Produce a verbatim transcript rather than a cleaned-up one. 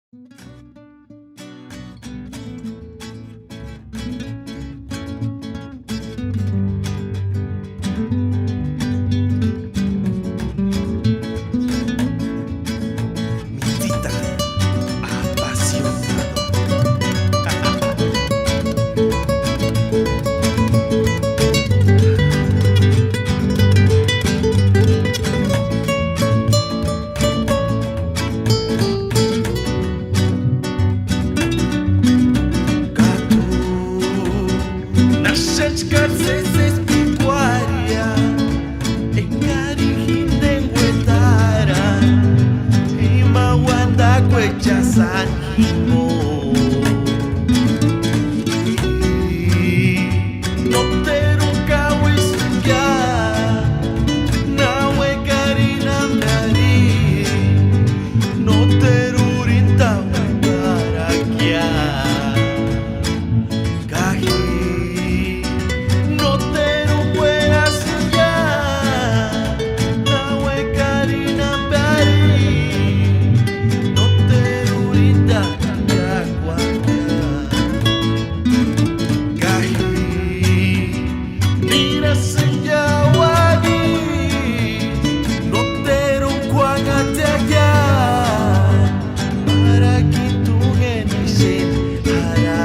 Mintita apasionado. Ka t'u naxachka tsetsespikuaria, engari jindeni uetara, ima uandakuechasï ani jimbo. Noteru kauisïnkia, nauekari namnari, noteru urhintauekarakia. Ka ji noteru uénasïnkia, nauekari namnari, noteru urhintauekarakia. Ka ji nirasïnkia uáni, noteru k'uanhatsiakia, para ki t'u jénksïni jara.